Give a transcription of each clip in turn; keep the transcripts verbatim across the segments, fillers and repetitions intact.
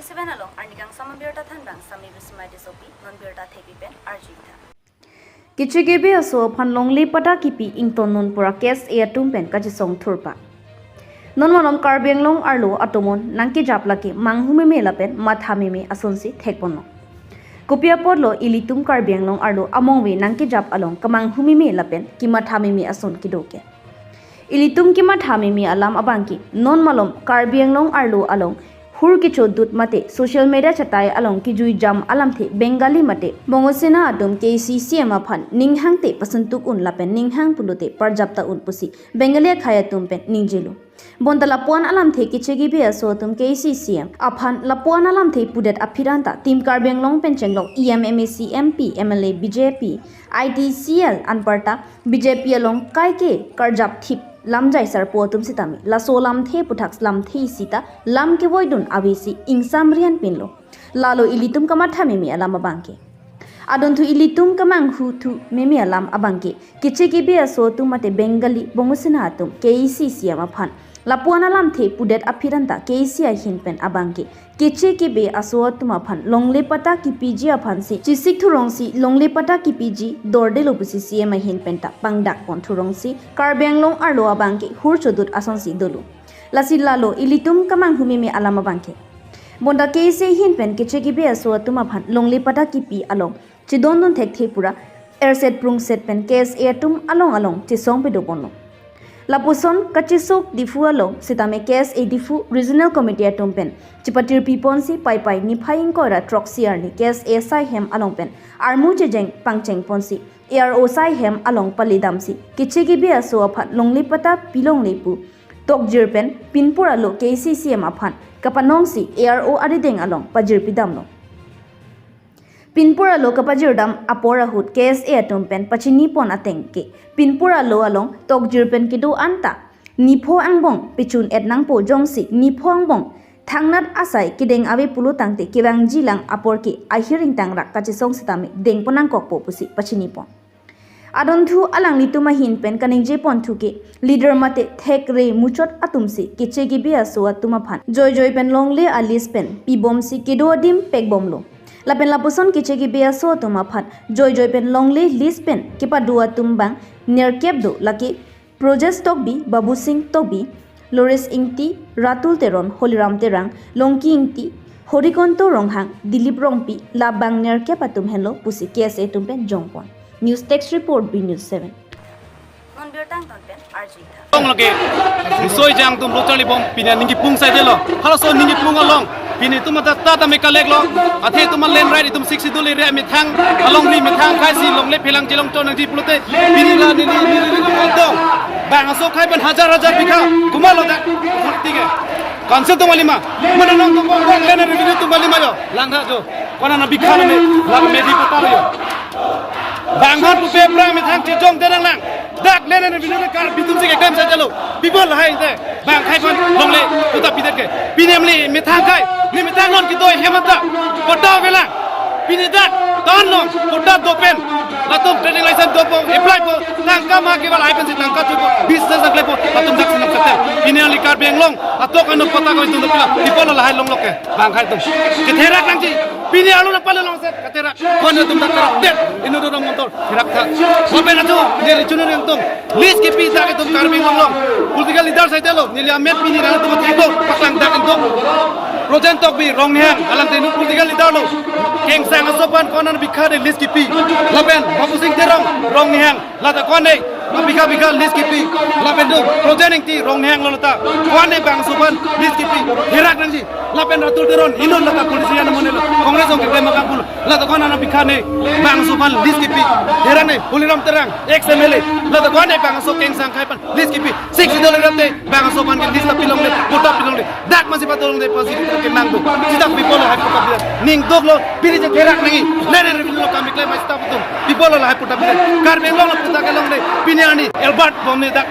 Seven along arni kangsam abirta thanbang Sami Bismai Tissopi, non birta thepi pen arju-ik tha. Keche kebe aso aphan longle patta kipi ington non pura K S A atum pen kachesong thurpa. Non malom Karbi Anglong arlo atomon nangkejap lake manghu meme lapen matha meme asonsi thekponlo. Kopi apotlo ilitum Karbi Anglong arlo amongve nangkejap along kemanghu meme lapen kematha meme ason kedo ke. Ilitum kematha meme alam abangke, non malom Karbi Anglong arlo along hur kechojut mate social media chatai along kejui jam alamthe Bengali mate Bongo Sena atum K C C M aphan ninghangte pasuntuk un lapen ninghang pulote parjap ta un pusi Bengali akhei atum pen ningjelo. Bonta lapuan alamthe keche kebe aso atum K C C M aphan lapuan alamthe pudet aphi anta Team Karbi Anglong pen chenglok E M, M A C, M P, M L A, B J P, I T C L anparta B J P along kaike karjap thip lamjai sarpo atum sitame laso lamthe aputhak lamthe isi ta lam kevoidun avesi ingsam rian pinlo. Lalo ilitum kematha meme alam abangke. Adunthu ilitum kemanghu thu meme alam abangke, keche kebe aso atum mate Bengali Bongo Sena atum K C C M aphan lapuan alamthe pudet aphi anta K C ahin pen abangke keche kebe aso atum aphan longle patta kipiji aphansi chesik thurongsi longle patta kipiji dordelo pusi C M ahin pen ta pangdakpon thurongsi Karbi Anglong arlo abangke hur chodut asonsi dolo. Lasi lalo ilitum kemanghu meme alam abangke. Bonta K C ahin pen keche kebe aso atum aphan longle patta kipi along chedondun thekthe pura erset prungset pen K S A atum along along chesong pedoponlo. Lapuson kachesok Diphu along sitame K S A Diphu Regional Committee atum pen chepatirpiponsi Paipai niphai ingkoi ra throksi arni K S A asai hem along pen armu chejeng pangchengponsi A R O asai hem along palidamsi keche kebe aso aphan longle patta pilongle pu tokjir pen pinpur alo K C C M aphan kapanongsi A R O arideng along pajirpidamlo. Pinpur alo kapajirdam apor ahut K S A atum pen pachinipon ateng ke pinpur alo along tokjir pen kedo anta nipho angbong pechun-et nangpo, jongsi nipho angbong thangnat asai kedeng ave pulo tangte kevangjilang apor ke ahir ingtangrak kachesong sitame dengpon nangkokpo pusi pachinipon. Adunthu alanglitum ahin pen kaningjeponthu ke leader mate thekre muchot atumsi keche kebe aso atum aphan joijoi pen longle a-list pen pibomsi kedo adim pekbomlo. Lapen lapuson keche kebe aso atum aphan joijoi pen longle list pen kepado atum bang nerkep do, lake Projes Tokbi, Babu Singh Tokbi, Loris Ingti, Ratul Teron, Holiram Terang, Longki Ingti, Horikonto Ronghang, Dilip Rongpi, labang nerkep atum henlo pusi K S A atum pen jongpon. News Desk Report, B News seven. Non birta angton pen arju-ik tha. Tong lake, risoi jang atum lo charlibom, pini aning kipung saidelo. Halaso aning kipung along pini itum ata ta tame kaleklo. Athe itum land right, itum Sixth Schedule area methang, alongri methang akhai si longle phelang chelong chon nangji pulote pini la neli neli neli dong. Bang aso akhai pen hajar hajar bigha. Komatlo dak? Thak tike. Council atum kali ma? Mana nang atum bang land revenue atum kali ma jo? Langtha jo. Konat abikha name, lang methi patta jo. Bang aphan pupe prang methang chejong te nanglang. Dak land revenue Karbi atumsi keklem saidelo. Pi apot lahai te. Bang akhai aphan longle patta pidet ke. Pini amli methang akhai, ne methang non kedo hem anta patta avelang. Pini dak town along patta do pen, latum trading license dopo, apply po, tangka ma kevang lahai pensi tangka chupo, business nangklepo, latum dak sinam setel. Pini ali Karbi Anglong atok ano patta ko itum dopila, pi apotlo lahai longlok ke, bang akhai atum. Ketherak nangji, pini arlo nangpale longset, ketherak. Konat atum dak kerak det, inut atum montor therak tha. Lapen atum, neli chunur atum, list kipi dak itum Karbi Anglong along. Political leader saidelo, neli amen pini nangtum theklo, paklang dak itum. Projen Tokbi, Ronghang, alangtum inut political leader lo. Kengsang aso aphan konat bigha de list kipi. Lapen Babu Singh Terong, Ronghang, lata konat bigha bigha list kipi. Lapen atum, Projen Ingti, Ronghang lo lata. Konat bang aso aphan list kipi. Therak nangji. Lapen Ratul Teron, inut lata politician amonelo. Congress along keklem abang pulo. Lata konat bigha ne bang aso aphan list kipi. Therak ne, Holiram Terang, ex M L A. Lata konat bang aso kengsang akhai aphan list kipi. Sixth Schedule area te bang aso aphan ke list ta pilongle, patta pilongle. Dak masi patta longle pasi ke nangdo. Sita pi apotlo lahai patta pidet. Ning doklo, pini je therak nangji. Land revenue along kam keklem masi ta putum. Pi apotlo lahai patta pidet. Karbi Anglong along patta kelongle. Pini arni Albert bomne dak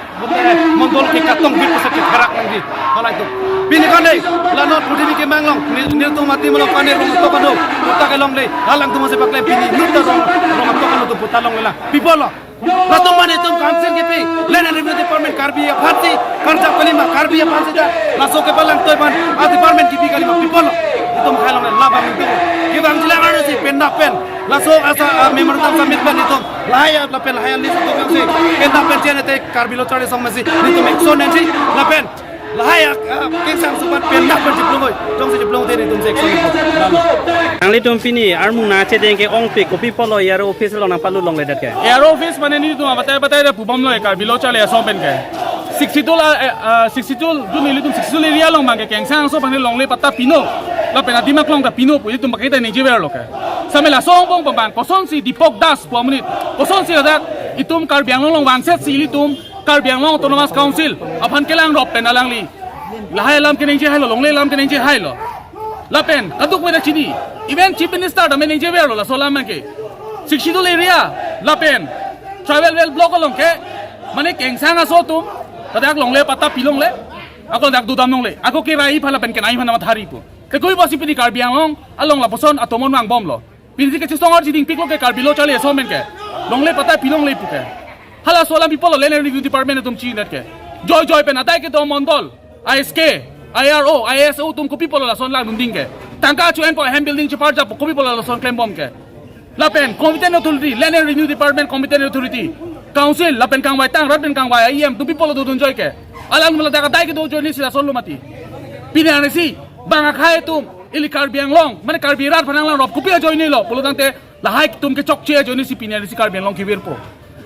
mondol ke katong bit pusi ketherak nangji. Halai atum. Pini konat, la non pudini kemang along, neli, nelitum atim along konat rong atok ano, patta kelongle, alangtum masi paklem pini, inut ta rong, rong atok ano atum patta longle lang. Pi apotlo? Latum mane itum council kipi, land and revenue department Karbi aphansi, karjap kali ma, Karbi aphansi ta, laso kepalang toi aphan, a department kipi kali ma, pi apotlo? Itum khai longle labang itum. Kevang jilang arni si pendak pen. Laso asa, ah, memorandum submit pen itum. Lahai lapen lahai list itum si. Pendak pen chene te Karbi Lo Charli Asong mesi. Itum action nangji. Lapen lahai, ah, ah, kengsang supat pendak pen chiplung oi. Jongsi chiplung te itum si action nangji. Nanglitum pini armung nangchedeng ke ongpik kopi apotlo A R O office along nangpalu longledet ke? A R O office mane nelitum abatai batai ta pubom lo, eh, Karbi Lo Charli Asong pen ke. Sixty-two la, eh, ah, sixty-two, jun nelitum sixty-two area along abang ke kengsang aso abang longle patta pinon. Lapen adim aklong ta pinon pu itum pakita ningjeverlo ke. Samela song bong pabang, kosonsi Dipok Das pu amonit, kosonsi ladak itum Karbi Anglong along vangsetsi ilitum Karbi Anglong Autonomous Council aphan kelangrop pen alangli lahai alam keningje hailo, longle alam keningje hailo. Lapen kadokave ta chini, even Chief Minister ta me ningjeverlo laso alam abang ke. Sixty-two area lapen Tribal Well Block along ke, mane kengsang aso atum ladak longle patta pilongle, ako dak dodam longle, ako kerai aphan lapen kenai aphan mathari pu. Ke koi basi pini Karbi Anglong along lapuson atomon vangbomlo. Pini kachesong arji dingpiklo ke Karbi Lo Charli Asong pen ke. Longle patta pilongle pu ke. Halaso alam pi apotlo Land and Revenue Department atum chinat ke. Joi joi pen adai kedo mondol, I S K, I R O, I S O atum kopi apotlo lason langdun ding ke. Tangka cho-enpo, ahem building cheparjappo, kopi apotlo lason klembom ke. Lapen competent authority, Land and Revenue Department competent authority, council, lapen kangvai tang, rat pen kangvai E M atum pi apotlo dodun joi ke. Alang mula dak adai kedo ajoine si lasonlo mati. Pini arni si bang akhai atum ili Karbi Anglong, mane Karbi rat aphan nanglangrop kopi ajoinelo pulo tangte, lahai atum kechokche ajoine si pini arni si Karbi Anglong kevirpo.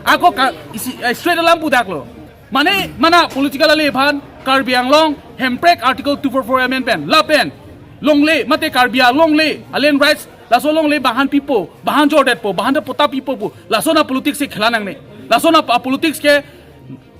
Ako ka isi, eh, straight alam pudaklo. Mane mana political ale aphan Karbi Anglong hemprek Article two four four amendment lapen longle mate Karbi alongle, a land rights, laso longle bang aphan pipo, bang aphan jordetpo, bang aphan ta patta pipo pu. Lason a politics ke khela nangne. Lason a politics ke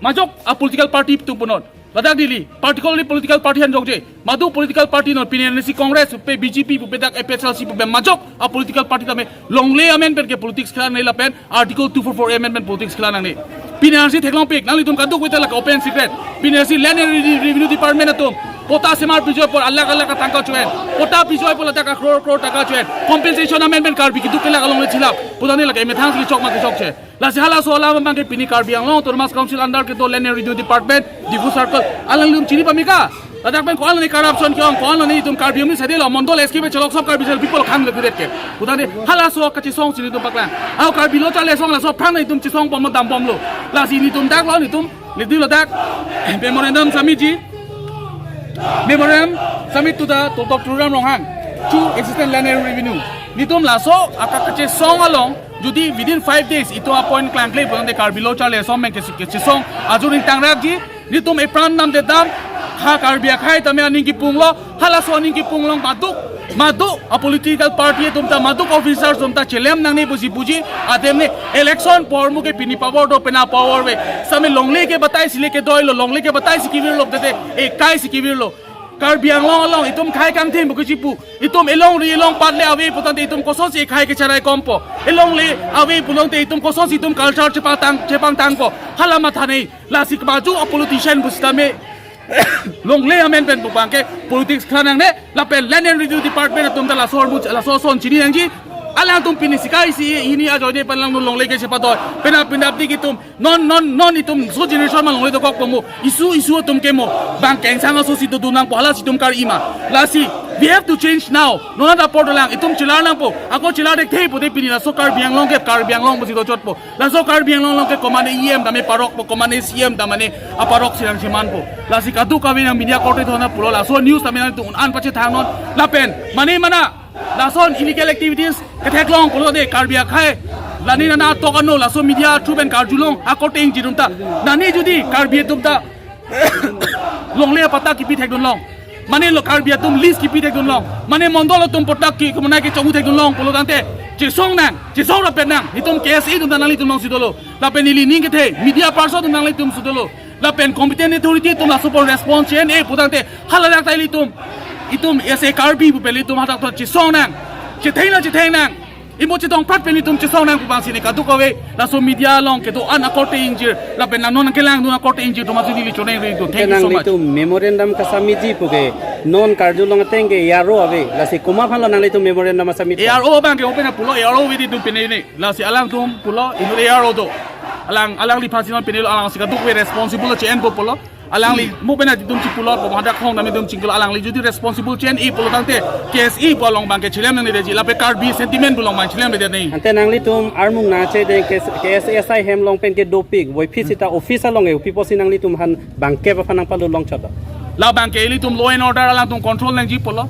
majok a political party atum punon. Ladak neli particularly political party aphan jokje. Madu political party non, pini arni si Congress pupe, B J P pupe, dak A P H L C pupe, majok a political party tame longle amendment ke politics khela nangne lapen Article two four four amendment politics khela nangne. Pini arni si theklongpik, nanglitum kadokave ta lake open secret. Pini arni si Land and Re-, Revenue Department atum patta semar pijoi apor alakh alakh atangka cho-en, patta pijoi apor ladak a crore crore tangka cho-en, compensation amendment Karbi keduk kelak alongle chilap. Putangte lake methang si kechok ma kechokche. Lasi halaso alam abang ke pini Karbi Anglong Autonomous Council under kedo Land and Revenue Department, Diphu Circle, alanglitum chini pamika. Ladak pen ko-an lone corruption ke-ong, ko-an lone itum Karbi Anglong sedelo, mondol S K pe chelok sob Karbi sel people khang le kudet ke. Putangte halaso kachesong si nelitum paklang. Ako Karbi Lo Charli Asong laso aphrang nelitum chesong pom dambomlo. Lasi nelitum daklo, nelitum, nelitum ladak memorandum submit ji. Memorandum submit to the Doctor Tuliram Ronghang, chu Assistant Land and Revenue. Nelitum laso aka kachesong along jodi within five days itum appoint klangkle putangte Karbi Lo Charli Asong abang ke kachesong ajuring tangrakji. Nelitum epran namdedam, ha Karbi akhai tame aning kipunglo, halaso aning kipung along madu, madu a political party atum ta, madu officers atum ta chelem nangne pusi puji, athema election apor mo ke pini power do, pena power ave. Same longle ke batai si le kedoilo, longle ke batai si kevirlo, tete ekai si kevirlo. Karbi Anglong along itum khei kangthim pu kechipu, itum elongri elongpat le ave putangte itum kosonsi ekhei kecharai kompo. Elongle ave pulote itum kosonsi itum culture chepangtang, chepangtangpo. Hala matha nei. Lasi kemaju a politician pusitame longle amen pen pu abang ke politics khela nangne, lapen Land and Revenue Department atum ta laso hormu, laso ason chini nangji. Alangtum pini sikai si hini ajoine pen langno longle ke chepadoi. Pena pindap dik itum non, non, non itum so generation ma longle dokokpo mo. Isu, isu atum ke mo. Bang kengsang aso si dodun nangpo, hala si itum kar-i ma. Lasi we have to change now. Non apor dolang, itum chelar nangpo. Ako chelar thekthe pute pini laso Karbi Anglong ke Karbi Anglong pusi dochotpo. Laso Karbi Anglong along ke komane E M tame parokpo, komane C M tame aparok si nangchemanpo. Lasi kadokave nang media korte thona pulo, laso news tame nangtum un-an pachethangnon. Lapen mane mana lason illegal activities ketheklong pulote Karbi akhai, lani nana tok ano laso media through pen karjulong akorte ingjirumta. Nani jodi Karbi atumta longle patta kipi thekdunlong, mane lo Karbi atum lease kipi thekdunlong, mane mondol atum patta ki, kemanai kechonghu thekdunlong pulo tangte chesong nang, chesong rapet nang. Nelitum K S A atum ta nanglitum alongsi dolo. Lapen neli ning kethe media person atum nanglitumsi dolo. Lapen competent authority atum laso apor response che-en-e putangte haladak ta ilitum, itum as a Karbi pupe ilitum hadak ta chesong nang, chetheng nang, chetheng nang. Imo chetongprat pen itum chesong nang pu abang si ne kadokave laso media along kedo-an akorte ingjir, lapen nang non nangkelangdun akorte ingjir atum amatsi neli choningri dun. Thank you so much. Nanglitum memorandum kasubmit ji puke non karjulong ateng ke A R O ave, lasi komat aphanlo nanglitum memorandum asubmit? A R O abang ke open apulo, A R O ave di itum pine ne. Lasi alangtum pulo inut A R O do. Alang alangliphan si non penelo, alang si kadokave responsible lo che-enpo pulo. Alangli mo pena titum chipulo, pemada khong nami tum chingkilo, alangli jodi responsible che-en-e pulo tangte K S A pu along abangke chilem nangji, lapen Karbi sentiment pu along abang chilem nangji. Ante nanglitum armung nangchedeng K S A asai hem along pen ke dopik, puvoiphit seta office along e-upi pusi nanglitum aphan bangkep aphan nangpalut longchot do? La abangke ilitum law and order alangtum control nangji pulo.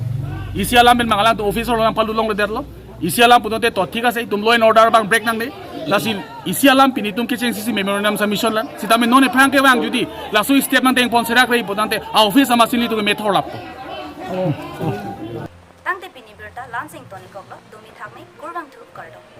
Isi alam pen abang alangtum office along nangpalut longledetlo. Isi alam pulote to thik ase, itum law and order abang break nangne. Lasi isi alam pini itum kecheng sisi memorandum submission lang. Sitame non ephrang kevang jodi laso step nangdengpon serak rei pu tangte a-office amat si nelitum methor lappo. Tangte pini birta la-ansi ingtonikoklo, dumi thakme, kurvangthu, kardom.